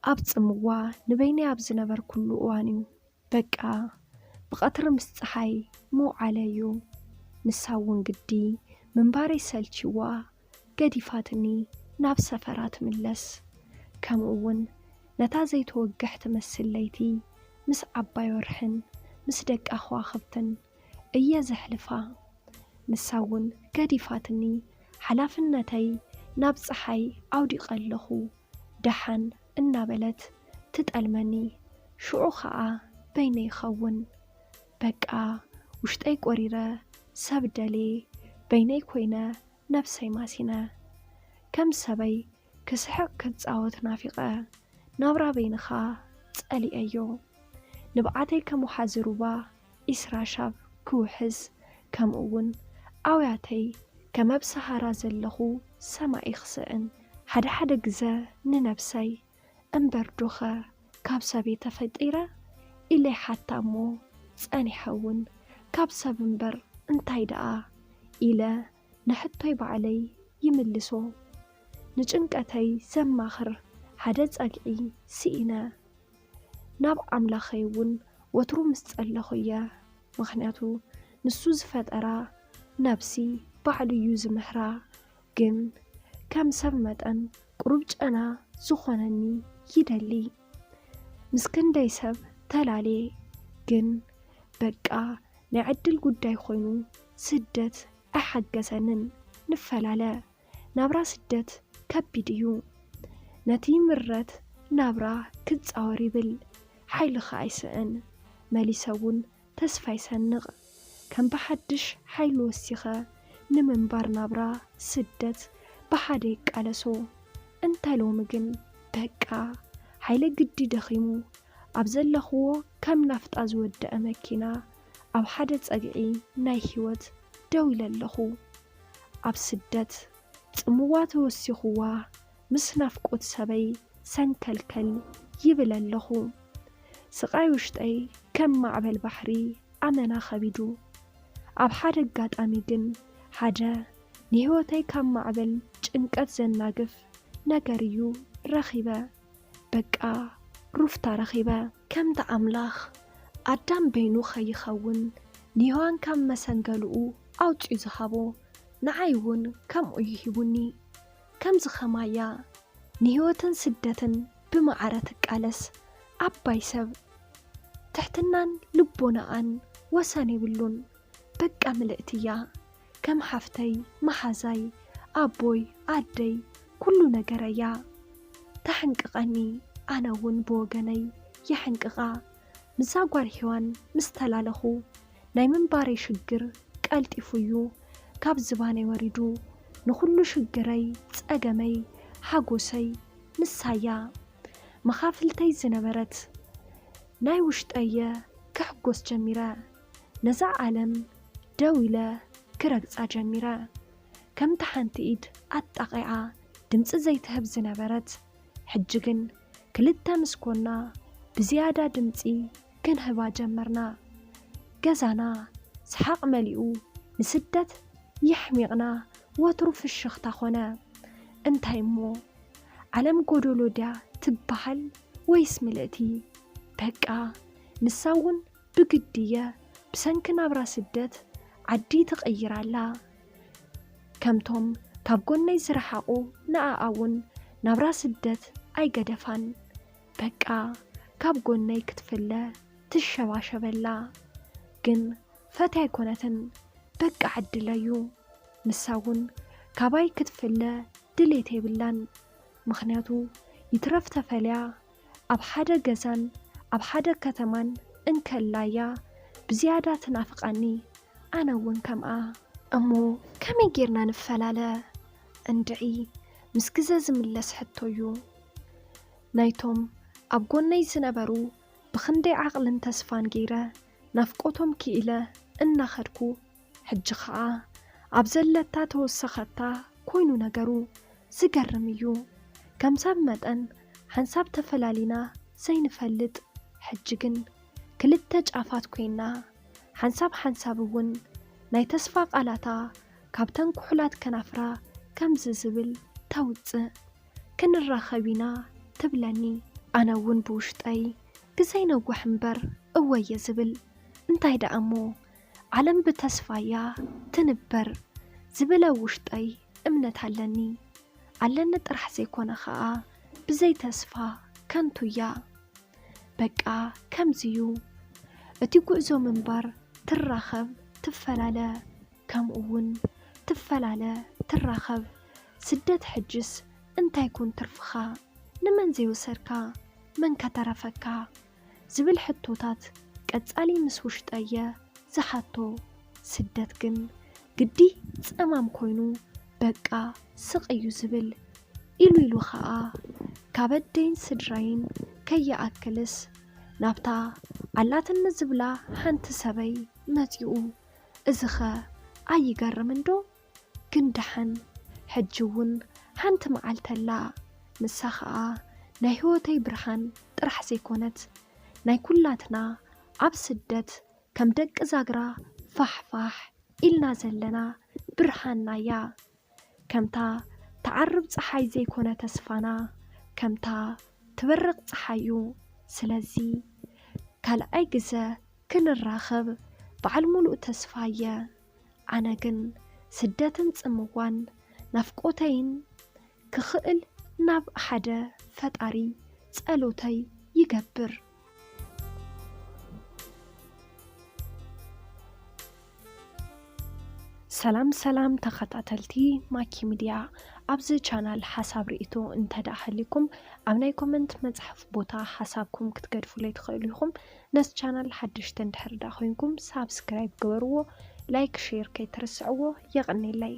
ኣብ ጽምዋ ንበይነይ ኣብ ዝነበርኩሉ እዋን እዩ። በቃ ብቐትሪ ምስ ጸሓይ ምውዓለይ እዩ። ንሳ እውን ግዲ ምንባረይ ሰልችዋ ገዲፋትኒ ናብ ሰፈራ ትምለስ። ከምኡ እውን ነታ ዘይተወግሕ ትመስል ለይቲ ምስ ዓባይ ወርሕን ምስ ደቃ ከዋኽብትን እየ ዘሕልፋ። ንሳ እውን ገዲፋትኒ ሓላፍነተይ ናብ ጸሓይ ኣውዲቐ ኣለኹ። ደሓን እናበለት ትጠልመኒ። ሽዑ ኸኣ በይነይ ይኸውን። በቃ ውሽጠይ ቆሪረ ሰብ ደልየ በይነይ ኮይነ ነብሰይ ማሲነ። ከም ሰበይ ክስሕቕ ክጻወት ናፊቐ ናብራ በይንኻ ጸሊኤዮ። ንብዓተይ ከም ወሓዚ ሩባ ኢስራ ሻብ ክውሕዝ፣ ከምኡ እውን ኣውያተይ ከም ኣብ ሰሃራ ዘለኹ ሰማይ ክስእን። ሓደ ሓደ ግዘ ንነብሰይ እምበር ዶኸ ካብ ሰብ እየ ተፈጢረ ኢለ ይሓታ እሞ ጸኒሐ እውን ካብ ሰብ እምበር እንታይ ደኣ ኢለ ንሕቶይ ባዕለይ ይምልሶ። ንጭንቀተይ ዘማኽር ሓደ ጸግዒ ስኢነ። ናብ ኣምላኸይ እውን ወትሩ ምስ ጸለኹ እየ። ምኽንያቱ ንሱ ዝፈጠራ ነብሲ ባዕሉ እዩ ዝምህራ። ግን ከም ሰብ መጠን ቁሩብ ጨና ዝኾነኒ ይደሊ። ምስ ክንደይ ሰብ ተላልየ ግን በቃ ናይ ዕድል ጉዳይ ኮይኑ ስደት ኣይሓገዘንን። ንፈላለ። ናብራ ስደት ከቢድ እዩ። ነቲ ምረት ናብራ ክጻወር ይብል፣ ሓይልኻ ኣይስእን። መሊሰ እውን ተስፋ ይሰንቕ። ከም ብሓድሽ ሓይሊ ወሲኸ ንምንባር ናብራ ስደት ብሓደ ይቃለሶ። እንተ ሎሚ ግን በቃ ሓይለ ግዲ ደኺሙ፣ ኣብ ዘለኽዎ ከም ናፍጣ ዝወደአ መኪና ኣብ ሓደ ጸግዒ ናይ ህይወት ደው ኢለ ኣለኹ። ኣብ ስደት ጽምዋ ተወሲኽዋ ምስ ናፍቆት ሰበይ ሰንከልከል ይብል ኣለኹ። ስቓይ ውሽጠይ ከም ማዕበል ባሕሪ ኣመና ኸቢዱ። ኣብ ሓደ ኣጋጣሚ ግን ሓደ ንህይወተይ ካብ ማዕበል ጭንቀት ዘናግፍ ነገር እዩ ረኺበ። በቃ ሩፍታ ረኺበ። ከምቲ ኣምላኽ ኣዳም በይኑ ኸይኸውን ንሄዋን ካብ መሰንገሉኡ ኣውጺኡ ዝሃቦ፣ ንዓይ እውን ከምኡ እዩ ሂቡኒ። ከምዚ ኸማያ ንህይወትን ስደትን ብማዕረ ትቃለስ ዓባይ ሰብ። ትሕትናን ልቦናኣን ወሰን የብሉን። በቃ ምልእቲ እያ። ከም ሓፍተይ፣ መሓዛይ፣ ኣቦይ፣ ኣደይ፣ ኩሉ ነገረይ እያ። ተሕንቅቐኒ፣ ኣነ እውን ብወገነይ የሕንቅቓ። ምስዛ ጓል ሄዋን ምስ ተላለኹ፣ ናይ ምንባረይ ሽግር ቀልጢፉ እዩ ካብ ዝባነይ ወሪዱ። ንኹሉ ሽግረይ፣ ጸገመይ፣ ሓጎሰይ ንሳ እያ። መኻፍልተይ ዝነበረት ናይ ውሽጠየ ክሕጎስ ጀሚረ። ነዛ ዓለም ደው ኢለ ክረግጻ ጀሚረ። ከምታ ሓንቲ ኢድ ኣጣቒዓ ድምጺ ዘይትህብ ዝነበረት፣ ሕጂ ግን ክልተ ምስ ኮና ብዝያዳ ድምጺ ክንህባ ጀመርና። ገዛና ሰሓቕ መሊኡ፣ ንስደት የሕሚቕና ወትሩ ፍሽኽታ ኾነ። እንታይ እሞ ዓለም ጎደሎ ድያ ትበሃል ወይስ ምልእቲ? በቃ ንሳ እውን ብግዲ እየ ብሰንኪ ናብራ ስደት ዓዲ ትቕይር ኣላ። ከምቶም ካብ ጎነይ ዝረሓቑ ንኣኣ እውን ናብራ ስደት ኣይገደፋን። በቃ ካብ ጎነይ ክትፍለ ትሸባሸበላ። ግን ፈትያ ኣይኮነትን፣ በቃ ዕድለዩ። ንሳ እውን ካባይ ክትፍለ ድሌት የብላን። ምኽንያቱ ይትረፍ ተፈልያ ኣብ ሓደ ገዛን ኣብ ሓደ ከተማን እንከላያ ብዝያዳ ትናፍቐኒ። ኣነ እውን ከምኣ። እሞ ከመይ ጌርና ንፈላለ? እንድዒ ምስ ግዘ ዝምለስ ሕቶ እዩ። ናይቶም ኣብ ጎነይ ዝነበሩ ብኽንደይ ዓቕልን ተስፋን ገይረ ናፍቆቶም ክኢለ እናኸድኩ፣ ሕጂ ኸኣ ኣብ ዘለታ ተወሰኸታ ኮይኑ ነገሩ። ዝገርም እዩ። ከም ሰብ መጠን ሓንሳብ ተፈላሊና ዘይንፈልጥ፣ ሕጂ ግን ክልተ ጫፋት ኮይና፣ ሓንሳብ ሓንሳብ እውን ናይ ተስፋ ቃላታ ካብተን ኩሕላት ከናፍራ ከምዚ ዝብል ተውጽእ። ክንራኸብ ኢና ትብለኒ። ኣነ እውን ብውሽጠይ ግዜ ይነውሕ እምበር እወየ ዝብል፣ እንታይ ደኣ እሞ ዓለም ብተስፋ እያ ትንበር ዝብል ኣብ ውሽጠይ እምነት ኣለኒ። ኣለኒ ጥራሕ ዘይኮነ ኸኣ ብዘይ ተስፋ ከንቱ እያ። በቃ ከምዚ እዩ እቲ ጉዕዞ ምንባር። ትራኸብ ትፈላለ፣ ከምኡ እውን ትፈላለ ትራኸብ። ስደት ሕጅስ እንታይ ኩን ትርፍኻ? ንመን ዘይወሰድካ? መን ከተረፈካ? ዝብል ሕቶታት ቀጻሊ ምስ ውሽጠየ ዝሓቶ። ስደት ግን ግዲ ጸማም ኮይኑ፣ በቃ ስቕ እዩ ዝብል። ኢሉ ኢሉ ኸኣ ካብ ኣደይን ስድራይን ከይኣክልስ ናብታ ኣላትኒ ዝብላ ሓንቲ ሰበይ መጺኡ። እዚኸ ኣይገርምን ዶ? ግን ደሓን፣ ሕጂ እውን ሓንቲ መዓልቲ ኣላ። ንሳ ኸኣ ናይ ህይወተይ ብርሃን ጥራሕ ዘይኮነት፣ ናይ ኩላትና ኣብ ስደት ከም ደቂ ዛግራ ፋሕፋሕ ኢልና ዘለና ብርሃንና እያ። ከምታ ትዓርብ ጸሓይ ዘይኮነ ተስፋና፣ ከምታ ትበርቕ ጸሓይ እዩ። ስለዚ ካልኣይ ግዘ ክንራኸብ በዓል ሙሉእ ተስፋ እየ። ኣነ ግን ስደትን ጽምዋን ናፍቆተይን ክኽእል ናብ ሓደ ፈጣሪ ጸሎተይ ይገብር። ሰላም ሰላም ተኸታተልቲ ማኪ ሚድያ፣ ኣብዚ ቻናል ሓሳብ ርእይቶ እንተ ደኣ ሃልዩኩም ኣብ ናይ ኮመንት መጽሓፍ ቦታ ሓሳብኩም ክትገድፉለይ ትኽእሉ ኢኹም። ነዚ ቻናል ሓደሽቲ እንድሕር ደኣ ኮይንኩም ሳብስክራይብ ግበርዎ፣ ላይክ ሼር ከይትርስዕዎ። የቐኔለይ።